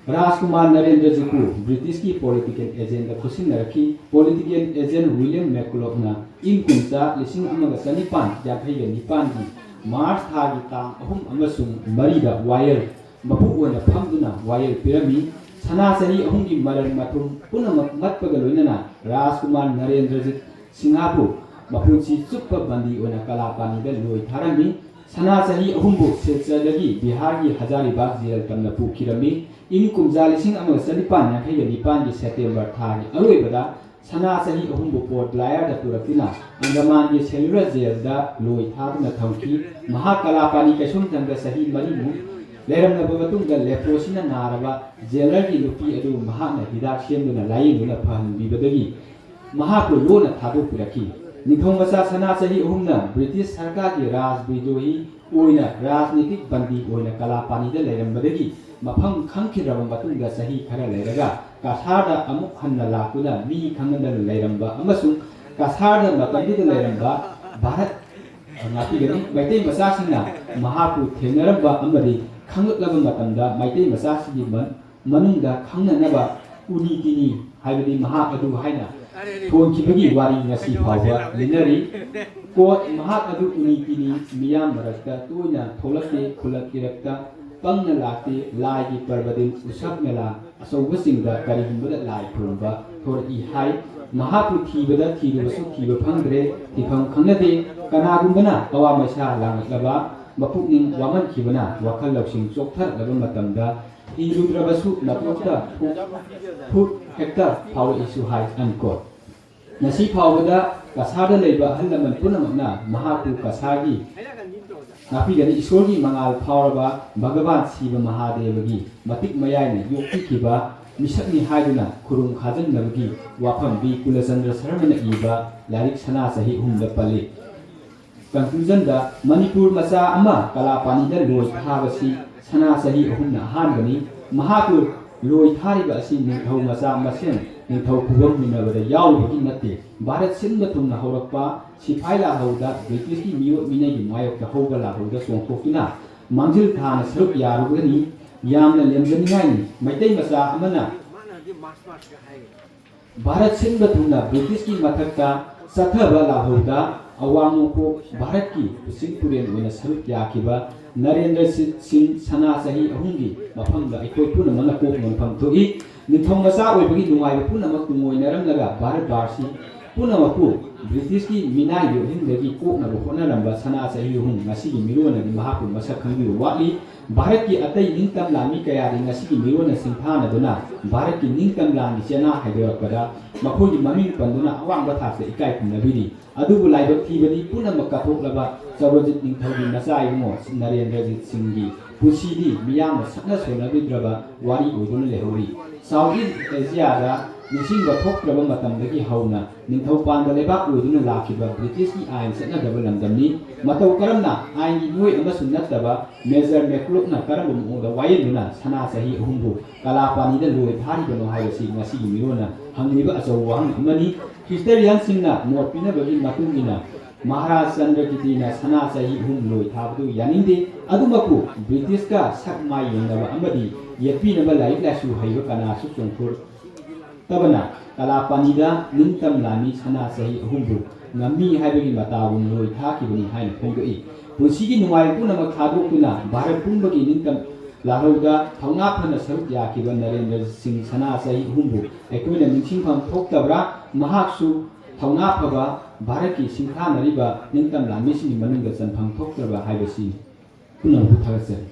ꯔꯥꯖꯀꯨꯃꯥꯔ ꯅꯔꯦꯟꯗ꯭ꯔꯖꯤꯠꯄꯨ ꯕ꯭ꯔꯤꯇꯤꯁꯀꯤ ꯄꯣꯂꯤꯇꯤꯀꯦꯜ ꯑꯦꯖꯦꯟꯗ ꯈꯨꯠꯁꯤꯟꯅꯔꯛꯈꯤ꯫ ꯄꯣꯂꯤꯇꯤꯀꯦꯜ ꯑꯦꯖꯦꯟ ꯋꯤꯂꯤꯌꯝ ꯃꯦꯀꯨꯂꯣꯛꯅ ꯏꯪ ꯀꯨꯝꯖꯥ ꯂꯤꯁꯤꯡ ꯑꯃꯒ ꯆꯅꯤꯄꯥꯟ ꯌꯥꯡꯈꯩꯒ ꯅꯤꯄꯥꯟꯒꯤ ꯃꯥꯔꯆ ꯊꯥꯒꯤ ꯇꯥꯡ ꯑꯍꯨꯝ ꯑꯃꯁꯨꯡ ꯃꯔꯤꯗ ꯋꯥꯌꯦꯜ ꯃꯄꯨ ꯑꯣꯏꯅ ꯐꯝꯗꯨꯅ ꯋꯥꯌꯦꯜ ꯄꯤꯔꯝꯃꯤ꯫ ꯁꯅꯥ ꯆꯍꯤ ꯑꯍꯨꯝꯒꯤ ꯃꯔꯟ ꯃꯊꯨꯝ ꯄꯨꯝꯅꯃꯛ ꯃꯠꯄꯒ ꯂꯣꯏꯅꯅ ꯔꯥꯖꯀꯨꯃꯥꯔ ꯅꯔꯦꯟꯗ꯭ꯔꯖꯤꯠ ꯁꯤꯡꯍꯕꯨ ꯃꯄꯨꯟꯁꯤ ꯆꯨꯞꯄ ꯕꯟꯗꯤ ꯑꯣꯏꯅ ꯀꯂꯥꯄꯥꯅꯤꯗ ꯂꯣꯏ ꯊꯥꯔꯝꯃꯤ꯫ ꯁꯅꯥ ꯆꯍꯤ ꯑꯍꯨꯝꯕꯨ ꯁꯤꯜꯆꯔꯗꯒꯤ ꯕꯤꯍꯥꯔꯒꯤ ꯍꯖꯥꯔꯤꯕꯥꯒ ꯖꯦꯜ ꯇꯝꯅ ꯄꯨꯈꯤꯔꯝꯃꯤ꯫ ꯏꯪ ꯀꯨꯝꯖꯥ ꯂꯤꯁꯤꯡ ꯑꯃꯒ ꯆꯅꯤꯄꯥꯟ ꯌꯥꯡꯈꯩꯒ ꯅꯤꯄꯥꯟꯒꯤ ꯁꯦꯞꯇꯦꯝꯕꯔ ꯊꯥꯒꯤ ꯑꯔꯣꯏꯕꯗ ꯁꯅꯥ ꯆꯍꯤ ꯑꯍꯨꯝꯕꯨ ꯄꯣꯔꯠ ꯕ꯭ꯂꯦꯌꯔꯗ ꯄꯨꯔꯛꯇꯨꯅ ꯑꯟꯗꯃꯥꯟꯒꯤ ꯁꯦꯂꯨꯂꯔ ꯖꯦꯜꯗ ꯂꯣꯏ ꯊꯥꯗꯨꯅ ꯊꯝꯈꯤ꯫ ꯃꯍꯥꯛ ꯀꯂꯥꯄꯥꯅꯤ ꯀꯩꯁꯨꯝꯊꯪꯗ ꯆꯍꯤ ꯃꯔꯤꯃꯨꯛ ꯂꯩꯔꯝꯂꯕ ꯃꯇꯨꯡꯗ ꯂꯦꯄ꯭ꯔꯣꯁꯤꯅ ꯅꯥꯔꯕ ꯖꯦꯂꯔꯒꯤ ꯅꯨꯄꯤ ꯑꯗꯨ ꯃꯍꯥꯛꯅ ꯍꯤꯗꯥꯛ ꯁꯦꯝꯗꯨꯅ ꯂꯥꯌꯦꯡꯗꯨꯅ ꯐꯍꯟꯕꯤꯕꯗꯒꯤ ꯃꯍꯥꯛꯄꯨ ꯂꯣꯟꯅ ꯊꯥꯗꯣꯛꯄꯤꯔꯛꯈꯤ꯫ ꯅꯤꯡꯊꯧ ꯃꯆꯥ ꯁꯅꯥ ꯆꯍꯤ ꯑꯍꯨꯝꯅ ꯕ꯭ꯔꯤꯇꯤꯁ ꯁꯔꯀꯥꯔꯒꯤ ꯔꯥꯖ ꯕꯤꯗ꯭ꯔꯣꯍꯤ ꯑꯣꯏꯅ ꯔꯥꯖꯅꯤꯇꯤꯛ ꯕꯟꯗꯤ ꯑꯣꯏꯅ ꯀꯂꯥꯄꯥꯅꯤꯗ ꯂꯩꯔꯝꯕꯗꯒꯤ ꯃꯐꯝ ꯈꯪꯈꯤꯗ꯭ꯔꯕ ꯃꯇꯨꯡꯗ ꯆꯍꯤ ꯈꯔ ꯂꯩꯔꯒ ꯀꯁꯥꯔꯗ ꯑꯃꯨꯛ ꯍꯟꯅ ꯂꯥꯛꯇꯨꯅ ꯃꯤ ꯈꯪꯍꯟꯗꯅ ꯂꯩꯔꯝꯕ ꯑꯃꯁꯨꯡ ꯀꯁꯥꯔꯗ ꯃꯇꯝꯗꯨꯗ ꯂꯩꯔꯝꯕ ꯚꯥꯔꯠ ꯉꯥꯛꯄꯤꯒꯅꯤ꯫ ꯃꯩꯇꯩ ꯃꯆꯥꯁꯤꯡꯅ ꯃꯍꯥꯛꯄꯨ ꯊꯦꯡꯅꯔꯝꯕ ꯑꯃꯗꯤ ꯈꯪꯂꯛꯂꯕ ꯃꯇꯝꯗ ꯃꯩꯇꯩ ꯃꯆꯥꯁꯤꯡꯒꯤ ꯃ-, ꯃꯅꯨꯡꯗ ꯈꯪꯅꯅꯕ ꯎꯅꯤ ꯇꯤꯅꯤ ꯍꯥꯏꯕꯗꯤ ꯃꯍꯥꯛ ꯑꯗꯨ ꯍꯥꯏꯅ ꯊꯣꯟꯈꯤꯕꯒꯤ ꯋꯥꯔꯤ ꯉꯁꯤ ꯐꯥꯎꯕ ꯂꯤꯅꯔꯤ꯫ ꯀꯣꯠ, ꯃꯍꯥꯛ ꯑꯗꯨ ꯎꯅꯤ ꯇꯤꯅꯤ ꯃꯤꯌꯥꯝ ꯃꯔꯛꯇ ꯇꯣꯏꯅ ꯊꯣꯛꯂꯛꯇꯦ, ꯈꯨꯜꯂꯛ ꯏꯔꯛꯇ ꯄꯪꯅ ꯂꯥꯛꯇꯦ, ꯂꯥꯏꯒꯤ ꯄꯔꯕꯗꯤꯟ, ꯎꯁꯕ ꯃꯦꯂꯥ ꯑꯆꯧꯕꯁꯤꯡꯗ ꯀꯔꯤꯒꯨꯝꯕꯗ ꯂꯥꯏ ꯈꯨꯔꯨꯝꯕ ꯊꯣꯔꯛꯏ ꯍꯥꯏ꯫ ꯃꯍꯥꯛꯄꯨ ꯊꯤꯕꯗ ꯊꯤꯔꯨꯕꯁꯨ ꯊꯤꯕ ꯐꯪꯗ꯭ꯔꯦ, ꯊꯤꯐꯝ ꯈꯪꯅꯗꯦ꯫ ꯀꯅꯥꯒꯨꯝꯕꯅ ꯑꯋꯥ ꯃꯩꯁꯥ ꯂꯥꯡꯂꯛꯂꯕ, ꯃꯄꯨꯛꯅꯤꯡ ꯋꯥꯃꯟꯈꯤꯕꯅ ꯋꯥꯈꯜ ꯂꯧꯁꯤꯡ ꯆꯣꯛꯊꯔꯛꯂꯕ ꯃꯇꯝꯗ ꯊꯤꯔꯨꯗ꯭ꯔꯕꯁꯨ ꯅꯥꯇꯣꯛꯇ ꯐꯨ-, ꯐꯨꯠ ꯍꯦꯛꯇ ꯐꯥꯎꯔꯛꯏꯁꯨ ꯍꯥꯏ꯫ Unquote꯫ ꯉꯁꯤ ꯐꯥꯎꯕꯗ ꯀꯁꯥꯔꯗ ꯂꯩꯕ ꯑꯍꯜ ꯂꯃꯟ ꯄꯨꯝꯅꯃꯛꯅ ꯃꯍꯥꯛꯄꯨ ꯀꯁꯥꯔꯒꯤ ꯉꯥꯛꯄꯤꯒꯅꯤ, ꯏꯁꯣꯔꯒꯤ ꯃꯉꯥꯜ ꯐꯥꯎꯔꯕ ꯚꯒꯕꯥꯟ ꯁꯤꯕ ꯃꯍꯥꯗꯦꯕꯒꯤ ꯃꯇꯤꯛ ꯃꯌꯥꯏꯅ ꯌꯣꯛꯄꯤꯈꯤꯕ ꯃꯤꯁꯛꯅꯤ ꯍꯥꯏꯗꯨꯅ ꯈꯨꯔꯨꯝ ꯈꯥꯖꯤꯟꯅꯕꯒꯤ ꯋꯥꯐꯝ ꯕꯤ ꯀꯨꯂꯆꯟꯗ꯭ꯔ ꯁꯔꯃꯅ ꯏꯕ ꯂꯥꯏꯔꯤꯛ ꯁꯅꯥ ꯆꯍꯤ ꯑꯍꯨꯝꯗ ꯄꯜꯂꯤ꯫ Conclusionꯗ, ꯃꯅꯤꯄꯨꯔ ꯃꯆꯥ ꯑꯃ ꯀꯂꯥꯄꯥꯅꯤꯗ ꯂꯣꯏ ꯊꯥꯕꯁꯤ ꯁꯅꯥ ꯆꯍꯤ ꯑꯍꯨꯝꯅ ꯑꯍꯥꯟꯕꯅꯤ꯫ ꯃꯍꯥꯛꯄꯨ ꯂꯣꯏ ꯊꯥꯔꯤꯕ ꯑꯁꯤ ꯅꯤꯡꯊꯧ ꯃꯆꯥ ꯃꯁꯦꯟ ꯅꯤꯡꯊꯧ ꯈꯨꯕꯝ ꯃꯤꯟꯅꯕꯗ ꯌꯥꯎꯔꯨꯕꯒꯤ ꯅꯠꯇꯦ꯫ ꯚꯥꯔꯠ ꯁꯤꯟꯕ ꯊꯨꯡꯅ ꯍꯧꯔꯛꯄ ꯁꯤꯐꯥꯏ ꯂꯥꯜꯍꯧꯗ ꯕ꯭ꯔꯤꯇꯤꯁꯀꯤ ꯃꯤꯑꯣꯠ ꯃꯤꯅꯩꯒꯤ ꯃꯥꯌꯣꯛꯇ ꯍꯧꯕ ꯂꯥꯜꯍꯧꯗ ꯆꯣꯡꯊꯣꯛꯇꯨꯅ ꯃꯥꯡꯖꯤꯜ ꯊꯥꯅ ꯁꯔꯨꯛ ꯌꯥꯔꯨꯒꯅꯤ꯫ ꯌꯥꯝꯅ ꯂꯦꯝꯖꯅꯤꯡꯉꯥꯏꯅꯤ꯫ ꯃꯩꯇꯩ ꯃꯆꯥ ꯑꯃꯅ ꯚꯥꯔꯠ ꯁꯤꯟꯕ ꯊꯨꯡꯅ ꯕ꯭ꯔꯤꯇꯤꯁꯀꯤ ꯃꯊꯛꯇ ꯆꯠꯊꯕ ꯂꯥꯜꯍꯧꯗ ꯑꯋꯥꯡ ꯅꯣꯡꯄꯣꯛ ꯚꯥꯔꯠꯀꯤ ꯄꯨꯁꯤꯡ ꯇꯨꯔꯦꯜ ꯑꯣꯏꯅ ꯁꯔꯨꯛ ꯌꯥꯈꯤꯕ ꯅꯔꯦꯟꯗ꯭ꯔ ꯁꯤ-, ꯁꯤꯡ ꯁꯅꯥ ꯆꯍꯤ ꯑꯍꯨꯝꯒꯤ ꯃꯐꯝꯗ ꯑꯩꯈꯣꯏ ꯄꯨꯝꯅꯃꯛꯅ ꯀꯣꯛ ꯅꯣꯟꯐꯝ ꯊꯣꯛꯏ꯫ ꯅꯤꯡꯊꯧ ꯃꯆꯥ ꯑꯣꯏꯕꯒꯤ ꯅꯨꯡꯉꯥꯏꯕ ꯄꯨꯝꯅꯃꯛ ꯇꯨꯡꯑꯣꯏꯅꯔꯝꯂꯒ ꯚꯥꯔꯠ ꯚꯥꯔꯁꯤ ꯄꯨꯝꯅꯃꯛꯄꯨ ꯕ꯭ꯔꯤꯇꯤꯁꯀꯤ ꯃꯤꯅꯥꯏ ꯌꯣꯛꯍꯟꯕꯒꯤ ꯀꯣꯛꯅꯕ ꯍꯣꯠꯅꯔꯝꯕ ꯁꯅꯥ ꯆꯍꯤ ꯑꯍꯨꯝ ꯉꯁꯤꯒꯤ ꯃꯤꯔꯣꯟꯅꯗꯤ ꯃꯍꯥꯛꯄꯨ ꯃꯁꯛ ꯈꯪꯕꯤꯕ ꯋꯥꯠꯂꯤ꯫ ꯚꯥꯔꯠꯀꯤ ꯑꯇꯩ ꯅꯤꯡꯇꯝ ꯂꯥꯟꯃꯤ ꯀꯌꯥꯗꯤ ꯉꯁꯤꯒꯤ ꯃꯤꯔꯣꯟꯅ ꯁꯤꯡꯊꯥꯅꯗꯨꯅ ꯚꯥꯔꯠꯀꯤ ꯅꯤꯡꯇꯝ ꯂꯥꯟꯒꯤ ꯆꯦꯅꯥ ꯍꯥꯏꯗꯣꯔꯛꯄꯗ ꯃꯈꯣꯏꯒꯤ ꯃꯃꯤꯡ ꯄꯟꯗꯨꯅ ꯑꯋꯥꯡꯕ ꯊꯥꯛꯇ ꯏꯀꯥꯏ ꯈꯨꯝꯅꯕꯤꯔꯤ꯫ ꯑꯗꯨꯕꯨ ꯂꯥꯏꯕꯛ ꯊꯤꯕꯗꯤ ꯄꯨꯝꯅꯃꯛ ꯀꯠꯊꯣꯛꯂꯕ ꯆꯧꯔꯖꯤꯠ ꯅꯤꯡꯊꯧꯒꯤ ꯃꯆꯥ ꯏꯕꯨꯡꯉꯣ ꯅꯔꯦꯟꯗ꯭ꯔꯖꯤꯠ ꯁꯤꯡꯒꯤ ꯄꯨꯟꯁꯤꯗꯤ ꯃꯤꯌꯥꯝꯅ ꯁꯛꯅ ꯁꯣꯟꯅꯕꯤꯗ꯭ꯔꯕ ꯋꯥꯔꯤ ꯑꯣꯏꯗꯨꯅ ꯂꯩꯍꯧꯔꯤ꯫ South East Asiaꯗ ꯅꯤꯡꯁꯤꯡꯕ ꯊꯣꯛꯇ꯭ꯔꯕ ꯃꯇꯝꯗꯒꯤ ꯍꯧꯅ ꯅꯤꯡꯊꯧ ꯄꯥꯟꯕ ꯂꯩꯕꯥꯛ ꯑꯣꯏꯗꯨꯅ ꯂꯥꯛꯈꯤꯕ ꯕ꯭ꯔꯤꯇꯤꯁꯀꯤ ꯑꯥꯏꯟ ꯆꯠꯅꯗꯕ ꯂꯝꯗꯝꯅꯤ꯫ ꯃꯇꯧ ꯀꯔꯝꯅ ꯑꯥꯏꯟꯒꯤ ꯃꯤꯑꯣꯏ ꯑꯃꯁꯨ ꯅꯠꯇꯕ ꯃꯦꯖꯔ ꯃꯦꯀ꯭ꯂꯨꯛꯅ ꯀꯔꯝꯕ ꯃꯑꯣꯡꯗ ꯋꯥꯌꯦꯜꯗꯨꯅ ꯁꯅꯥ ꯆꯍꯤ ꯑꯍꯨꯝꯕꯨ ꯀꯂꯥꯄꯥꯅꯤꯗ ꯂꯣꯏ ꯊꯥꯔꯤꯕꯅꯣ ꯍꯥꯏꯕꯁꯤ ꯉꯁꯤꯒꯤ ꯃꯤꯔꯣꯟꯅ ꯍꯪꯂꯤꯕ ꯑꯆꯧꯕ ꯋꯥꯍꯪ ꯑꯃꯅꯤ꯫ ꯍꯤꯁꯇꯔꯤꯌꯟꯁꯤꯡꯅ ꯅꯣꯠ ꯄꯤꯅꯕꯒꯤ ꯃꯇꯨꯡ ꯏꯟꯅ, ꯃꯍꯥꯔꯥꯖ ꯆꯟꯗ꯭ꯔꯀꯤꯇꯤꯅ ꯁꯅꯥ ꯆꯍꯤ ꯑꯍꯨꯝ ꯂꯣꯏ ꯊꯥꯕꯗꯨ ꯌꯥꯅꯤꯡꯗꯦ꯫ ꯑꯗꯨꯃꯛꯄꯨ ꯕ꯭ꯔꯤꯇꯤꯁꯀ ꯁꯛ ꯃꯥꯏ ꯌꯦꯡꯅꯕ ꯑꯃꯗꯤ ꯌꯦꯠꯄꯤꯅꯕ ꯂꯥꯏꯔꯤꯛ ꯂꯥꯏꯁꯨ ꯍꯩꯕ ꯀꯅꯥꯁꯨ ꯆꯣꯡꯊꯣꯔꯛꯇꯕꯅ ꯀꯂꯥꯄꯥꯅꯤꯗ ꯅꯤꯡꯇꯝ ꯂꯥꯟꯃꯤ ꯁꯅꯥ ꯆꯍꯤ ꯑꯍꯨꯝꯕꯨ ꯉꯝꯃꯤ ꯍꯥꯏꯕꯒꯤ ꯃꯇꯥꯒꯨꯝ ꯂꯣꯏ ꯊꯥꯈꯤꯕꯅꯤ ꯍꯥꯏꯅ ꯐꯣꯡꯗꯣꯛꯏ꯫ ꯄꯨꯟꯁꯤꯒꯤ ꯅꯨꯡꯉꯥꯏꯕ ꯄꯨꯝꯅꯃꯛ ꯊꯥꯗꯣꯛꯇꯨꯅ ꯚꯥꯔꯠ ꯄꯨꯝꯕꯒꯤ ꯅꯤꯡꯇꯝ ꯂꯥꯜꯍꯧꯗ ꯊꯧꯅꯥ ꯐꯅ ꯁꯔꯨꯛ ꯌꯥꯈꯤꯕ ꯅꯔꯦꯟꯗ꯭ꯔ ꯁꯤꯡ ꯁꯅꯥ ꯆꯍꯤ ꯑꯍꯨꯝꯕꯨ ꯑꯩꯈꯣꯏꯅ ꯅꯤꯡꯁꯤꯡꯐꯝ ꯊꯣꯛꯇꯕ꯭ꯔꯥ? ꯃꯍꯥꯛꯁꯨ ꯊꯧꯅꯥ ꯐꯕ ꯚꯥꯔꯠꯀꯤ ꯁꯤꯡꯊꯥꯅꯔꯤꯕ ꯅꯤꯡꯇꯝ ꯂꯥꯟꯃꯤꯁꯤꯡꯒꯤ ꯃꯅꯨꯡꯗ ꯆꯟꯐꯝ ꯊꯣꯛꯇ꯭ꯔꯕ ꯍꯥꯏꯕꯁꯤꯅꯤ꯫ ꯄꯨꯝꯅꯃꯛꯄꯨ ꯊꯥꯒꯠꯆꯔꯤ꯫